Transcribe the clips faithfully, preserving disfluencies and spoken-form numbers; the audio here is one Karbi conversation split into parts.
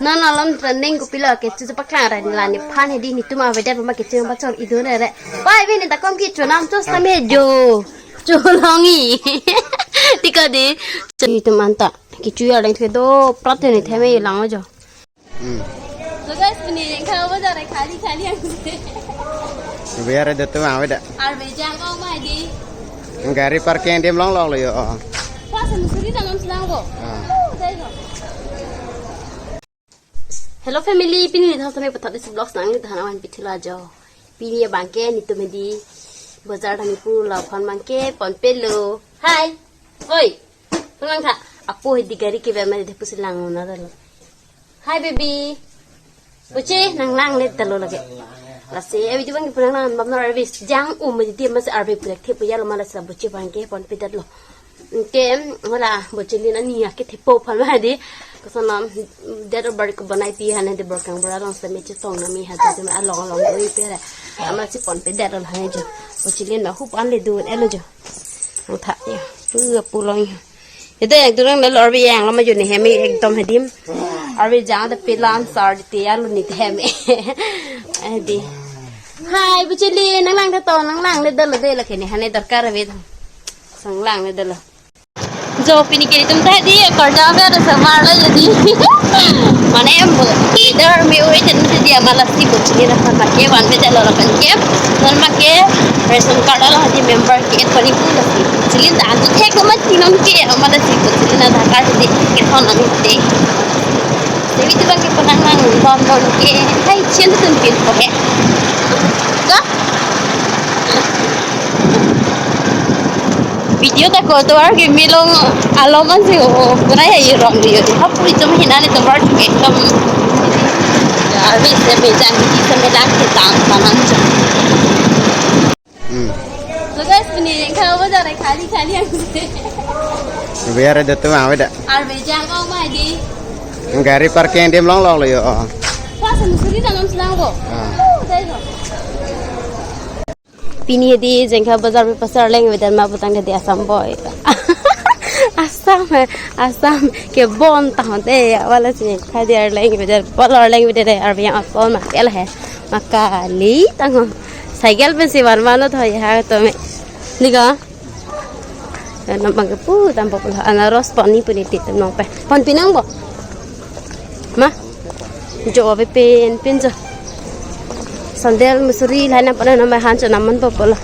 Non alom trending kopilo kecho paklang ra la nephan hedi netum avedet ma kecho pachor idun re. Pai bini takom ke chonam chos tame jo. Cholongi. Tiko di. Netum anta kecho arleng thedo prat ne theme lang jo. Hmm. So guys, pini Jengkha bazar khali khali ang. Biar ada tu mau dah. Arve jang ko ma di. Gari parking adim longlok lo yo. Pas musuri dalam selangbo. Ah. Oh, dai ko. Hello family, pini ni thasa me pathak desi vlogs nangli than awan pithila jo. Pini abangke netum hedi bazar thani pu lapu aphan abangke ponpelo. Hi. Oi. Nanglang tha. Apo hedi gari keber ma de pusi lang una dalo. Hi baby. Buchi nanglang le dalo lagi. Lasi abi tu abangke pu nanglang bam nor arve jang um hedi masi arve pulek the pu ya lo ma lasi buchi abangke ponpedetlo. Ke wala buchi lin ani ya ke thepo aphan ma di. Koson nam det bar ko banai pi hane de borkang bora long se me chetong nami ha de along along oi pe ra. Ama si ponpedetlo hane jo. Buchi lin ma hup an le dun elo jo. Ang tha ya. Pu pu long ya. Ede ek durang le arve jang lo ma jo ne hem ekdom hedim. Arve jang de pelan sar de ya lo ni hem. Edi. Hi, buchi lin nanglang de to nanglang le dalo de la kene hane darkar ave. Sang lang le dalo. Jo pini ke netum ta di karja ave ada samar lo jadi. Mane em bo. Idar me oi jen dia ma lasi buchi lin aphan abangke van me jalo la abangke. Non abangke ration card lo di member ke pani pu lasi. Buchi lin ta antu thek ma tinong ke ma lasi buchi lin Aadhaar card di ke thon ani te. Devi tu abangke pu nanglang bam non ke. Hai chen tun pin ko he. Ka? Video ta ko tovar ke milong alom ansi o pura ya irong yo. Hap puri tum hina ni tovar ke ekdom. Arve se me jang di se me lang ke tang panan jo. Hmm. So guys, pini Jengkha bazar khali khali ang. Biar ada tu mau dah. Arve jang ko ma di. Gari parking adim longlok lo yo. Pas musuri dalam selangbo. Ah. Oh, dai ko. Pini hedi Jengkha bazar me pasar leng vedan ma putang hedi Assam boy. Assam hai, Assam ke bon tahun te ya wala si khadi arleng vedan pol arleng vedan arve jang apol ma kel hai. Ma kali tang ho. Cycle pensi van mano tho ya ha to me. Ni ka. Nam abangke pu tam pok lo anaros pon ni pu ne ti tam nong pe. Pon pinang bo. Ma. Jo ave pen pen jo. Sandal musuri lahai aphan nam han cho nam man po polo.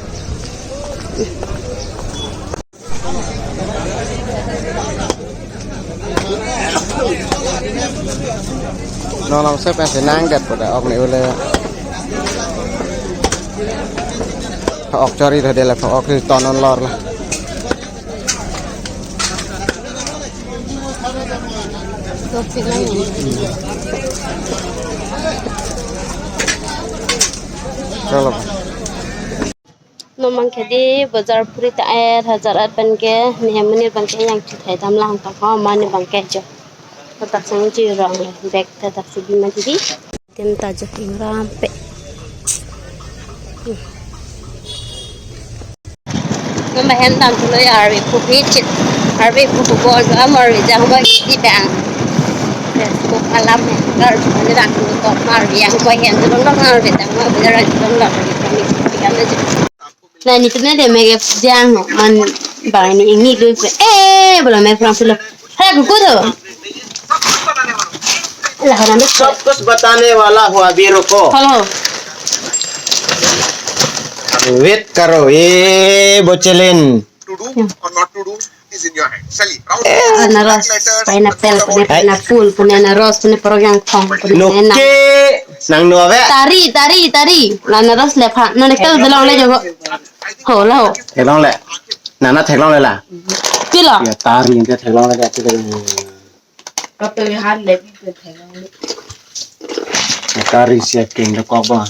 Non lam se pensi nangdet pu da ok ne ule. Ok chori tha de la ok ton non lor la. Chalo. Non abangke di bazar phuri ta et hajar at abangke ne hem monit abangke yang chuthai dam lang ta ho mane abangke jo. Kotak sang ji rong le bag ta dak si bima di. Tem ta jo ingram pe. Mama hem dam tulo ya arve phu hichit. Arve phu phu bol am arve jang bol di bang. Facebook alam ya. Gar jang dam tulo to arve jang bol hem tulo arve jang bol biar jang bol kami kami aja. Na netum ne de me jang man bang ni ingi lu pe. Eh, bolo me from silo. Hai kuku tu. Lah, orang tu. सब कुछ बताने वाला हूँ, अभी रुको। Hello. Wait करो, ए बोचलिन। To do or not to do is in your hand. चलिए, round. Anaros, pineapple, pune pineapple, pune anaros, pune porok jangthong, pune nang. Noke, nang no ave. Tari, tari, tari. Anaros lepha. Non ekta belong le jogo. Ho la ho. Theklong le. Nana theklong le la. Pilo. Ya tari inte theklong le, pilo. Kato han le pilo theklong le. Tari siya king le kok ba.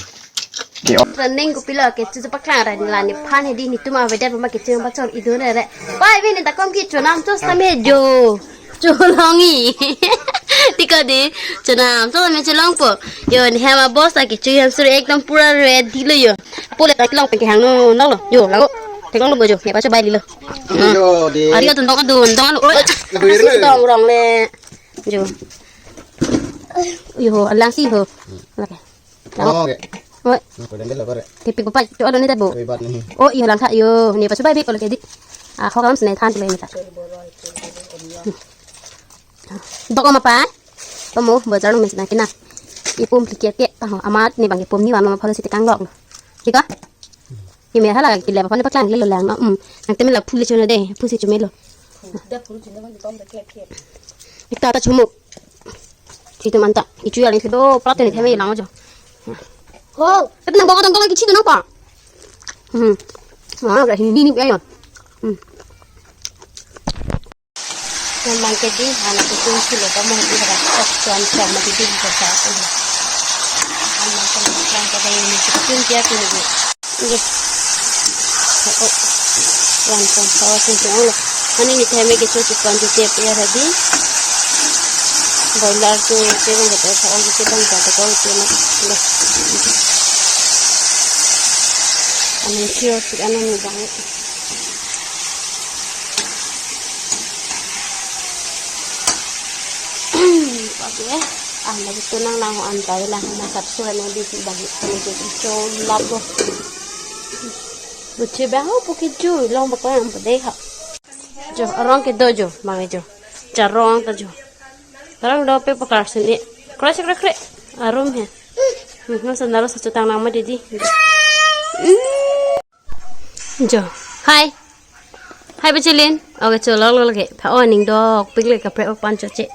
Trending kopilo kecho paklang ra la nephan hedi netum avedet ma kecho pachor idun re. Pai bini takom ke chonam chos tame jo. Cholongi. Tiko di, chonam chos tame cholong po. Yo, ne hem a boss ta kecho hem suri ekdom pura ready lo yo. Apo le ta kelong pen kehang no nang lo. Yo, lang lo. Theklong lo bo jo. Ne pacho bai lilo. Yo, di. Ari ko tun dong adun, dong alo. Oi. Dong rong le. Jo. Yo, alang si ho. Lake. Lang. Oh, okay. Oi. Ako dan dela kore. Tipi ko pa, cho alo ni tabo. Koi bat nahi. Oh, iyo lang tha yo. Ni pa subai bik ko lake di. Ah, ho kalam sene than tulo ni ta. Dok ma pa. Pamo, bazar lo mes na kina. Ipum phlikir ke ta ho. Amat ni bang ipum ni wan ma phalo si tekang dok. Thik hai? Ime hala kile pa phone paklang lelo lang no. Hmm. Nang teme la phule chona de, phule chome lo. Ita ta chumuk. Chitu manta. Ichu ya ling do plat ni theme lang jo. Ho. Tapi nang bong tong tong kichi do nang pa. Hmm. Ah, ga hindi ni ayon. Hmm. Nang mangke di, anak itu silo kamu di hara chok chuan chok mati di hara chok. Nang mangke nang mangke di ini kita pun dia pun ini. Nggih. Oh, oh. Wan kong sawa sing sing olo. Ani ni theme ke chuchu pan chu tep ya tadi. Boiler chu tep bang tep sa ong tep bang ta ko tep ma. Nggih. Ani sio sik anan ni bang. Pakai, ah, lagi tunang nang an tahu lah, masak surat yang di bagi, kalau gitu, colap loh. Buce bang, oh, pakai ju, long pakai yang pedih ha. Jo, arong kedo jo, mangai jo. Charong ta jo. Arong dope pakar sini. Kre, kre, kre. Arum he. Hmm, nang sandal sa chutang nang ma didi. Hmm. Jo. Hai. Hai, Bachelin. Oke, cho lok lok lagi. Pha o ning dok pik le kaprek ok pan cho che.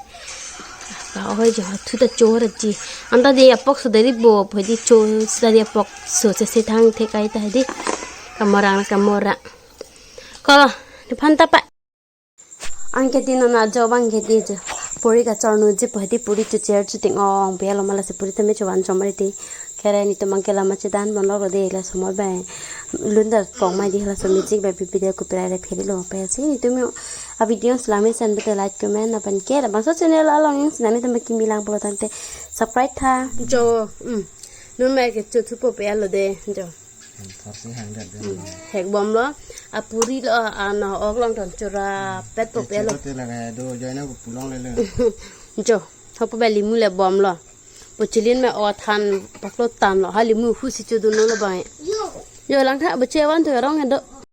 Pha o hoi jo, thu ta cho ra ji. Anta di apok so dari bo, pha di cho so dari apok so che se thang the kai ta di. Kamorang kamora. Ko, di phan ta pa. Anke di non ajo bang ke di jo. Puri kachornu ji po di puri chucher chuting ong pe lo mala si puri tame chuan chomari ti. Kere nitum mangke lama chedan mon lo de la somor bai. Lunda kong mai di la so music bai video copyright pheli lo pe si nitum a video selami sen bete like comment na pan ke la bangso channel along ing sinani tame kimi lang pulo tangte subscribe tha. Jo, mm. Nun mai ke chu thu po pe lo de jo. Thorsi hang det. Hek bom lo, apuri lo, ano ok long ton chura pet po pe lo. Te laga do join ko pulong le le. Jo, hopo beli mu le bom lo. Bachelin me o than paklo tan lo, hali mu hu si chu dun lo bang. Yo lang tha bache wan tu rong do.